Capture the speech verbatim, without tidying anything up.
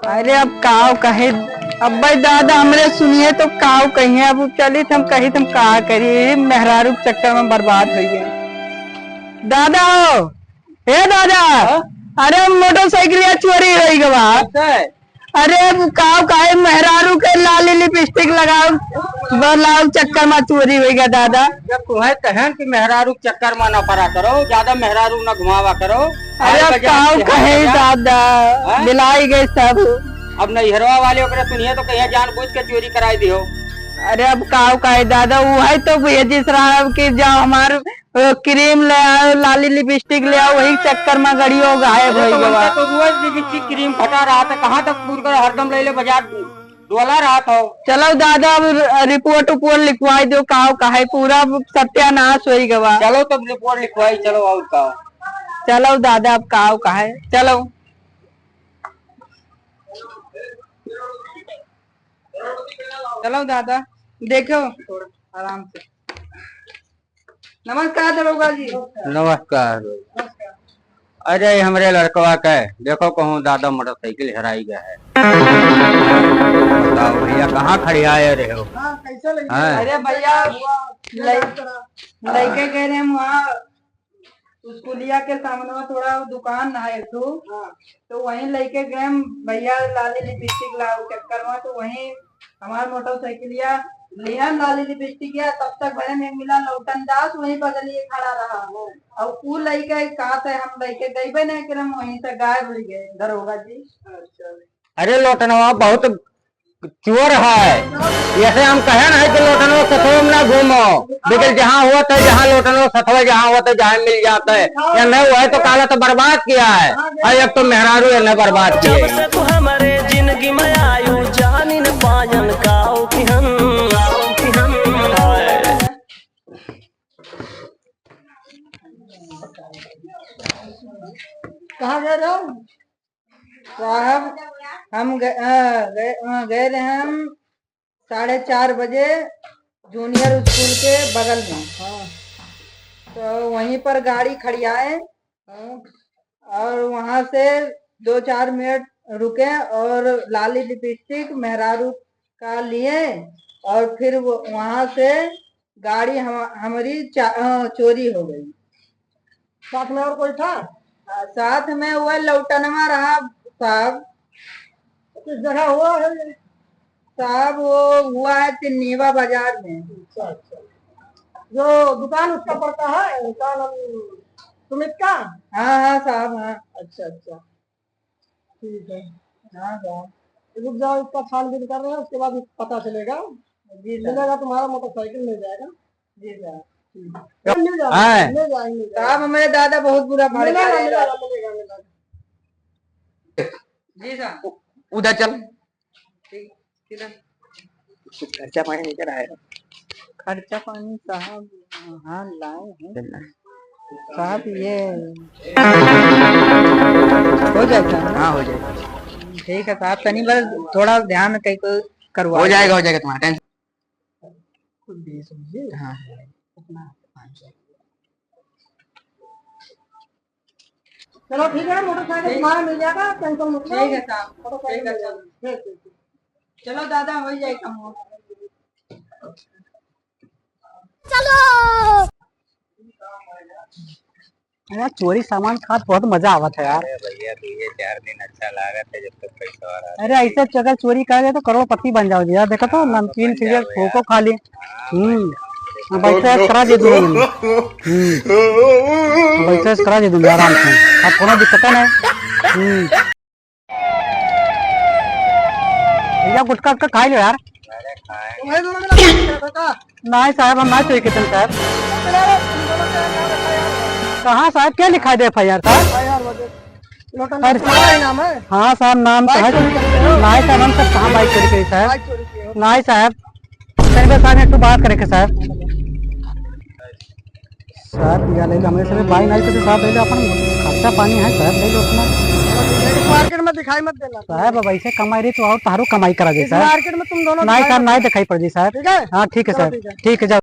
अरे अब काव कहे, अब भाई दादा हमरे सुनिए तो काव कहिए, अब चलित हम कहित हम का करी, मेहरारू के चक्कर में बर्बाद होइ गए। दादा हो, हे दादा, हाँ? अरे मोटरसाइकिल चोरी होइ गवा। अच्छा है। अरे अब काव काहे मेहरारू के लाली लिपस्टिक लगाओ, बनाओ चक्कर में चोरी होइ गया दादा। जब तुम्हें कहन कि मेहरारू के चक्कर में ना पड़ा करो, ज्यादा मेहरारू ना घुमावा करो। अरे आज अब बाजार काव से कहे बाजार। दादा, हाँ? बिलाई गए सब। अब नैहरवा वाले ओकरे सुनिए तो कहिए जानबूझ के चोरी कराई दियो। अरे अब काव काहे दादा, वो है तो ये जिस रहा कि जाओ हमार अ, क्रीम ले आओ, लाली लिपस्टिक ले आओ, वही चक्कर में गड़ियो गायब अरे होइ तो गवा। उनका तो रोज लिपस्टिक क्रीम फटा रहा था, कहाँ तक पूर कर हरदम ले ले बाजार डोला रहा था। चलो दादा, अब रिपोर्ट उपोर्ट लिखवाई दो, काव काहे पूरा सत्यानाश होइ गवा। चलो तब रिपोर्ट लिखवाई, चलो और का। चलो दादा, अब काव काहे, चलो। चलो दादा, देखो थोड़ा आराम से। नमस्कार दरोगा जी। नमस्कार। अरे, हमरे लड़कवा के, देखो, कहूँ दादा मोटरसाइकिल हेराई गया है। बताओ भैया, कहाँ खड़ियाए रहे हो? हाँ, कैसे लगी? हाँ। अरे भैया, लइ-, लइके गए रहे हम वहाँ स्कूलिया के सामने थोड़ा दुकान है एक ठो, हाँ। तो वहीं लइके गए हम भैया लाली लिपस्टिक लाओ चक्कर में, तो वहीं हमार मोटरसाइकिलिया लिहन लाली लिपस्टिक या तब तक भले में मिला लौटन दास वहीं बगलिए खड़ा रहा। हाँ। और ऊ लइके का से हम लइके गइबे नहीं करम, वहीं से गायब होइ गए दरोगा जी। अच्छा। अरे लोटनवा बहुत चोर है। ऐसे हम कहे नहीं कि लोटनो सथवे में ना घूमो, लेकिन जहाँ होत है, जहाँ लोटनो सथवे जहाँ होत है, जहाँ मिल जात है, इन्हें वह तो काला तो बर्बाद किया है, और एक तो मेहरारू इन्हें बर्बाद किया है। जब से तू हमारे जिंदगी में आयु, जानी न पायन काओ कि हम, काओ कि हम। कहाँ गए रहो? साहब, हम गए, अ, गए, अ, गए रहे हम साढ़े चार बजे जूनियर स्कूल के बगल में। हाँ। तो वहीं पर गाड़ी खड़ियाए। हाँ। और वहाँ से दो चार मिनट रुके और लाली लिपस्टिक मेहरारू का लिए और फिर वो, वहाँ से गाड़ी हम, हमारी चा-, अ, चोरी हो गई। साथ में और कोई था? आ, साथ में वह लौटनवा रहा साहब। किस जगह हुआ है ये? साहब, वो हुआ है तिन्नीवा बाजार में। अच्छा, अच्छा। जो दुकान उसका पड़ता है, क्या नाम, सुमित का? हाँ, हाँ साहब, हाँ। अच्छा, अच्छा। ठीक है। हाँ, हाँ। रुक जाओ, इसका छानबीन कर रहे हैं, उसके बाद पता चलेगा। जी सर। मिलेगा, तुम्हारा मोटरसाइकिल मिल जाएगा। जी सर। ठीक है। मिल जाएगा, हाँ। मिल जाएगा, मिल जाएगा। साहब, हमारे दादा बहुत बुरा भड़का मिलेगा, रहे हैं। मिलेगा, मिलेगा, मिलेगा। जी सर। उ-, उधर चल। ठीक, किधर? कुछ खर्चा पानी लेकर आए हो? खर्चा पानी साहब, हाँ, लाए हैं। चलना। साहब, ये हो जाएगा ना? हाँ, हो जाएगा। ठीक है साहब, तनी बस थोड़ा ध्यान कहीं को करवा हो जाएगा, दो। हो जाएगा, तुम्हारा टेंशन। कुछ बीस रुपये। हाँ। कितना? पाँच सौ। चलो ठीक है, मोटरसाइकिल ठीक। तुम्हारा मिल जाएगा, टेंशन मत लो। ठीक है साहब, मोटरसाइकिल ठीक है, मिल जाएगा। चलो। ठीक, ठीक, ठीक। चलो दादा, हो जाए काम। चलो। यार, चोरी सामान खात बहुत मजा आवत है यार। अरे भैया, दुइये चार दिन अच्छा लागत है, जब तक पैसा आ रहा है। अरे, ऐसे अगर चोरी कर दे तो करोड़पति बन जाओ जी यार। देखो तो, हाँ, नमकीन बन जाओ यार। खो खो खा ली। हाँ, हम्म। बन जाओ। अब ऐसे करा दे दो। हम्म। अब ऐसे करा दे दो आराम से। अब कोनो दिक्कत नहीं। हम्म। भैया, गुटखा उटखा खाई लो यार। अरे, खाए। तुम्हें दोनों मिला के रखा था? नहीं साहब, हम ना चोरी करते साहब। अरे, तुम दोनों का नाम रखा यार। कहाँ साहब, क्या लिखा है एफ आई आर साहब? एफ आई आर वजह। लोटन अरे। तुम्हारा ही नाम है? हाँ साहब, नाम तो बाइक है। चोरी करते हो? नहीं साहब, हम सब कहाँ बाइक चोरी करी साहब? बाइक चोरी किए हो? नहीं साहब, तनी बस साहब, एक ठो बात करे के साहब। साहब, या ले लो, हमरे सभी भाई नहीं थे तो साहब, ले लो, अपन खर्चा पानी है साहब, ले लो अपना। मार्केट में दिखाई मत देना। साहब, अब ऐसे कमाई रही तो और तारो कमाई करा दे इस साहब। मार्केट में तुम दोनों नहीं दिखाई साहब, मत नहीं देना। दिखाई पड़ जी साहब। ठीक है? हाँ, ठीक है चलो, साहब। ठीक है। ठीक है, जाओ।